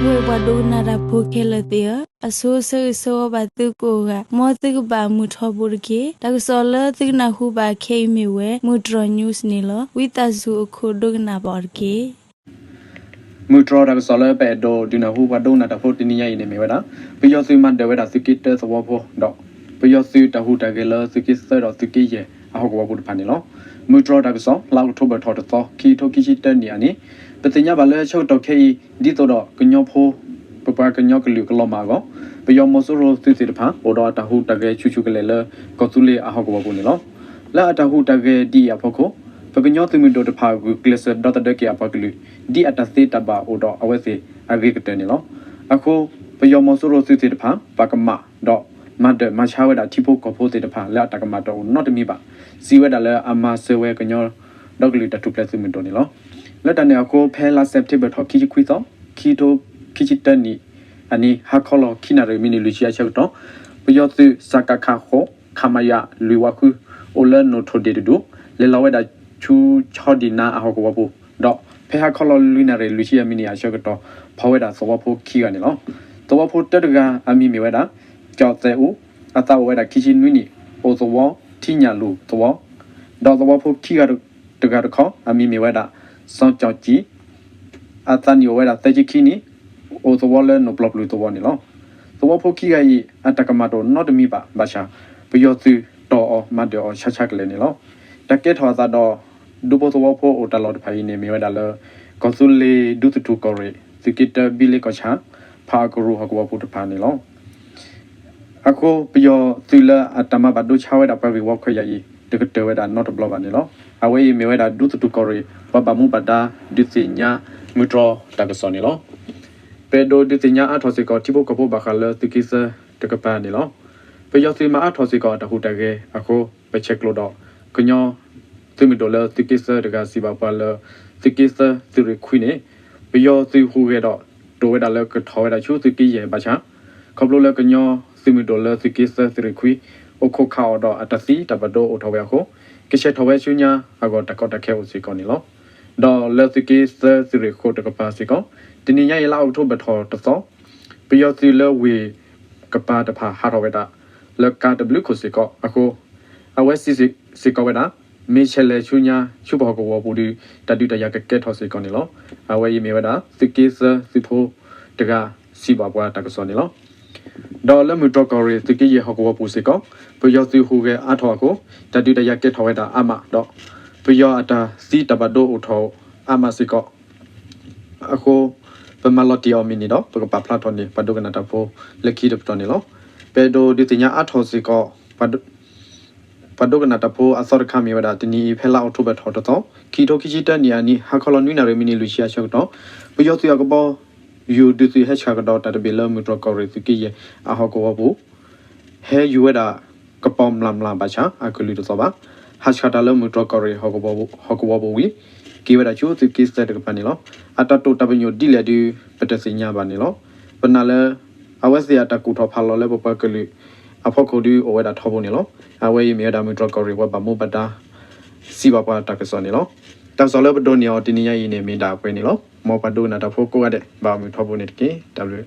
ပှၤဒိကနၣ်တၢ်ဖိခဲလၢာ်သ့ၣ်ဧၢ, အဆိဆၢဂ့ၤဆၢဝါဘၣ်သုကိးဂၤ, မ်သုကဘၣ်မုာ်ထီဘိတက့ၢ်. တၢ်ကစီၣ်လၢသုကနၢ်ဟူဘၣ်ခဲအံၤမ့ၢ်ဝဲ မုၢ်တြီၢ် news န့ၣ်လီၤ. ဝံသးစူၤအခိၣ်ဒိကနၣ်ဘၣ်အီၤတက့ၢ်. မုၢ်တြီၢ်တၢ်ကစီၣ်လၢပအဲၣ်ဒိးဒုးနၢ်ဟူပှၤဒိကနၣ်တၢ်ဖိတနံၤညါအံၤန့ၣ်မ့ၢ်ဝဲဒၣ် ပယီၤသုးမၤဒၢၣ်ဝဲဒၣ်သုးက့တၢသဝီဖိ ဒီး ပယီၤသုးတၢ်ဟူးတၢ်ဂဲၤလၢသုးက့သၢဒီးသုးက့ယဲၢ်အဟီၣ်ကဝီၤပူၤတဖၣ်န့ၣ်လီၤ. မုၢ်တြီၢ်တၢ်ကစီၣ် လါအီးကထိဘၢၣ်ထီၣ်တသီ ခံကထိခံဆံတၢနံၣ်အနံၤ, ပသ့ၣ်ညါဘၣ်လၢဆၢကတီၢ်ခဲအံၤ ဒ်သိးဒီးကညီဖိ ပပှၤကညီကလုာ်ကလီၤမၢ်အဂီၢ်, ပယီၤမီၤစိရိၤသုးသ့ၣ်တဖၣ် အိၣ်ဒီးအတၢ်ဟူးတၢ်ဂဲၤဆူၣ်ဆူၣ်ကလဲာ်လၢကီၢ်သူလ့ၤအဟီၣ်ကဝီၤပူၤန့ၣ်လီၤ. လၢအတၢ်ဟူးတၢ်ဂဲၤဒ်အံၤအဖီခိၣ်, ပကညီသုးမုၢ်ဒိၣ်တဖၣ်ဂုာ်ကျဲးစၢးဒီသဒၢက့ၤအပှၤကလုာ် ဒ်အတၢ်သ့တၢ်ဘၣ်အိၣ်ဒီးအဝဲသ့ၣ်အဂ့ၤကတၢၢ်န့ၣ်လီၤ. အဃိ ပယီၤမီၤစိရိၤသုးသ့ၣ်တဖၣ် ပာ်ကမၣ်ဒီး မၤဒၢၣ်မၤဆါဝဲဒၣ်ထံဖိကီၢ်ဖိသ့ၣ်တဖၣ် လၢအတၢ်ကမၣ်တအိၣ်နီတမံၤဘၣ်, စံးဝဲဒၣ်လၢအမၤစၢၤဝဲကညီဒီကလုာ်တၢ်ထူၣ်ဖျဲးသုးမုၢ်ဒိၣ်န့ၣ်လီၤ. လၢတၢ်န့ၣ်အဃိ ဖဲလါစဲးပထ့ဘၢၣ်ထီၣ်ခံဆံခွံသီ ခံကထိခံဆံတၢနံၣ်အနံၤ ဟါခီလီၤခံနၣ်ရံၣ်မံးနံးလွံၢ်ဆံအဆၢကတီၢ်, ပယီၤသုး စကခ ဃိး ခမရ လွံၢ်ဝးဃု အိၣ်လၢနိၣ်ထိၣ်ဒ့ၣ်တဒူၣ် လဲၤလီၤဝဲဒၣ်ဆူဆီဒံၣ်နါအဟီၣ်ကဝီၤပူၤ, ဒီးဖဲဟါခီလီၤလွံၢ်နၣ်ရံၣ်လွံၢ်ဆံယဲၢ်မံးနံးအဆၢကတီၢ် ဖီၣ်ဝဲဒၣ်သဝီဖိခံဂၤန့ၣ်လီၤ. သဝီဖိတၢတဂၤအမံၤမ့ၢ်ဝဲဒၣ် ကၠီၣ်သဲးအူ, အသးအိၣ်ဝဲဒၣ်ခံဆံနွံနံၣ်, အိၣ်သဝီ ထံညၣ်လူၢ်သဝီ, ဒီးသဝီဖိခံဂၤတဂၤတခီ အမံၤမ့ၢ်ဝဲဒၣ် စီၤကၠီၣ်ကၠံ အသးနံၣ်အိၣ်ဝဲဒၣ်သၢဆံခံနံၣ်, အိၣ်သဝီလၢနိၣ်ပျီၢ်ပျုၢ်သဝီန့ၣ်လီၤ. သဝီဖိခံဂၤအံၤ အတၢ်ကမၣ်တအိၣ်နီတမံၤဘၣ်ဘၣ်ဆၣ်, ပယီၤသုးတီၢ်အီၤမၤဒၢၣ်အီၤဆါဆါကလဲာ်န့ၣ်လီၤ. တၢ်ကဲထီၣ်အသးဒီး ဒူဖိသဝီဖိအိၣ်တၢ်လီၢ်တဖၣ်အံၤန့ၣ်မ့ၢ်ဝဲဒၣ်လၢ ကီၢ်သူလ့ၤဒူသထူၣ်ကီၢ်ရ့ၣ် သုးက့တၢဘံလ့ကီၢ်ဆၣ် ဖးအကရူၢ်ဟီၣ်ကဝီၤပူၤတဖၣ်န့ၣ်လီၤ. အဃိ ပယီၤသုးလၢအတၢ်မၤဘၣ်ဒိဆါဝဲဒၣ်ပှၤဂ့ၢ်ဝီခွဲးယာ်အံၤ တကတၢၢ်ဝဲဒၣ်နီတဘျီဘၣ်န့ၣ်လီၤ. အဝဲအံၤမ့ၢ်ဝဲဒၣ်ဒူသထူၣ်ကီၢ်ရ့ၣ် ပှၤဘၣ်မူဘၣ်ဒါဒုးသ့ၣ်ညါမုၢ်တြီၢ်တၢ်ကစီၣ်န့ၣ်လီၤ. ပအဲၣ်ဒိးဒုးသ့ၣ်ညါအါထီၣ်စ့ၢ်ကီးထံဖိကီၢ်ဖိဘၣ်ဃးလၢသုးက့သၢတကပၤန့ၣ်လီၤ. ပယီၤသုးမၤအါထီၣ်စ့ၢ်ကီးအတၢ်ဟူးတၢ်ဂဲၤအဃိ ပဆဲးကျိးဒီး ကညီသုးမုၢ်ဒိၣ်လၢသုးက့သၢတဂၤစံးဘၣ်ပှၤလၢ သုးက့သၢသုးရ့ၣ်ခွံန့ၣ် ပယီၤသုးဟူးဂဲၤဒီး တိာ်ဝဲဒၣ်လၢကထီၣ်ဝဲဒၣ်ဆူသုးက့ယဲၢ်ဘၣ်ဆၣ်, ခီဖျိလၢကညီသုးမုၢ်ဒိၣ်လၢသုးက့သၢသုးရ့ၣ်ခွံ အိၣ်ခိးခးအီၤဒီးအတၢ်သံတၢ်ဘၣ်ဒိအိၣ်ထီၣ်ဝဲအဃိ ကဆဲးထီၣ်ဝဲဆူညါအဂီၢ်တၢ်ကီတၢ်ခဲအိၣ်စ့ၢ်ကီးန့ၣ်လီၤ. ဒီးလၢသုးက့သၢသုးရ့ၣ်ဃိးတကပၤစ့ၢ်ကီး တနံၤညါအံၤလါအီးကထိဘၢၣ်ထီၣ်တသီ ပယီၤသုးလၢဝ့ၢ်ကပၤတဖၣ်ဟးထီၣ်ဝဲဒၣ် လၢကါတဘျုးခိၣ်စ့ၢ်ကီးအဃိ အဝဲစံးစ့ၢ်ကီးဝဲဒၣ် မ့ၢ်ဆဲးလဲၤဆူညါဆူပဟီၣ်ကဝီၤပူၤဒီး တၢ်ဒုးတၢ်ယၤကကဲထီၣ်စ့ၢ်ကီးန့ၣ်လီၤ. အဝဲအံၤမ့ၢ်ဝဲဒၣ် သုးက့သၢသုးဖိတဂၤစံးဘၣ်ပှၤတၢ်ကစီၣ်န့ၣ်လီၤ. ဒီးလၢမုၢ်တြီၢ်ကီၢ်ရ့ၣ်သုးက့ယဲၢ်ဟီၣ်ကဝီၤပူၤစ့ၢ်ကီး ပယီၤသုးဟူးဂဲၤအါထီၣ်အဃိ တၢ်ဒုးတၢ်ယၤကဲထီၣ်ဝဲဒၣ်အါမးဒီး ပယီၤအတၢ်သံတၢ်ဘၣ်ဒိအိၣ်ထီၣ်အါမးစ့ၢ်ကီး အဃိ ပမၤလီၤတံၢ်အီၤမ့ၢ်န့ၣ်ဒီး ပကပာ်ဖျါထီၣ်န့ၢ် ပှၤဒိကနၣ်တၢ်ဖိလၢခံတပတီၢ်န့ၣ်လီၤ. ပအဲၣ်ဒိးဒုးသ့ၣ်ညါအါထီၣ်စ့ၢ်ကီး ပှၤဒိကနၣ်တၢ်ဖိအသီတခါမ့ၢ်ဝဲဒၣ် တနံၤအံၤ ဖဲလါအီးကထိဘၢၣ်ထီၣ်တသီ ခံကထိခံဆံတၢနံၣ်အနံၤ ဟါခီလီၤနွံနၣ်ရံၣ်မံးနံးလွံၢ်ဆံအဆၢကတီၢ် ပယီၤသုးအကဘီယူၤဒုးသုးဟဲဆှၣ်ကဒီးတၢ်တဘ့ၣ်လၢမုၢ်တြီၢ်ကီၢ်ရ့ၣ်သုးက့ယဲၢ်အဟီၣ်ကဝီၤပူၤ ဟဲယူၤဝဲဒၣ် ကပီၤမျၢ်မျၢ်ဘၣ်ဆၣ် အကလုၢ်တသီၣ်ဘၣ်. ဟးဆှၣ်တၢ်လၢမုၢ်တြီၢ်ကီၢ်ရ့ၣ်ဟီၣ်ကဝီၤပူၤဝံၤ က့ၤဝဲဒၣ်ဆူသုးက့သၢတကပၤန့ၣ်လီၤ. အတၢ်တိာ်တၢ်ပညိၣ်ဒ်လဲၣ်ဒုး ပတသ့ၣ်ညါဘၣ်န့ၣ်လီၤ. ပနာ်လၢ အဝဲသ့ၣ်အတၢ်ကူၣ်ထီၣ်ဖးလီၤလၢပပှၤကလုာ်အဖီခိၣ်ဒုးအိၣ်ဝဲဒၣ်ထီဘိန့ၣ်လီၤ. အဝဲအံၤမ့ၢ်ဝဲဒၣ်မုၢ်တြီၢ်ကီၢ်ရ့ၣ်ပှၤဘၣ်မူဘၣ်ဒါ စံးဘၣ်ပှၤတၢ်ကစီၣ်န့ၣ်လီၤ. တၢ်ကစီၣ်လၢပဒိးန့ၢ်အီၤတနံၤညါအံၤန့ၣ် မ့ၢ်ဒၣ်ပှဲၤန့ၣ်လီၤ. မ်ပှၤဒိကနၣ်တၢ်ဖိကိးဂၤဒဲး ဘၣ်မုာ်ထီဘိန့ၣ်တက့ၢ်. တၢ်ဘျုး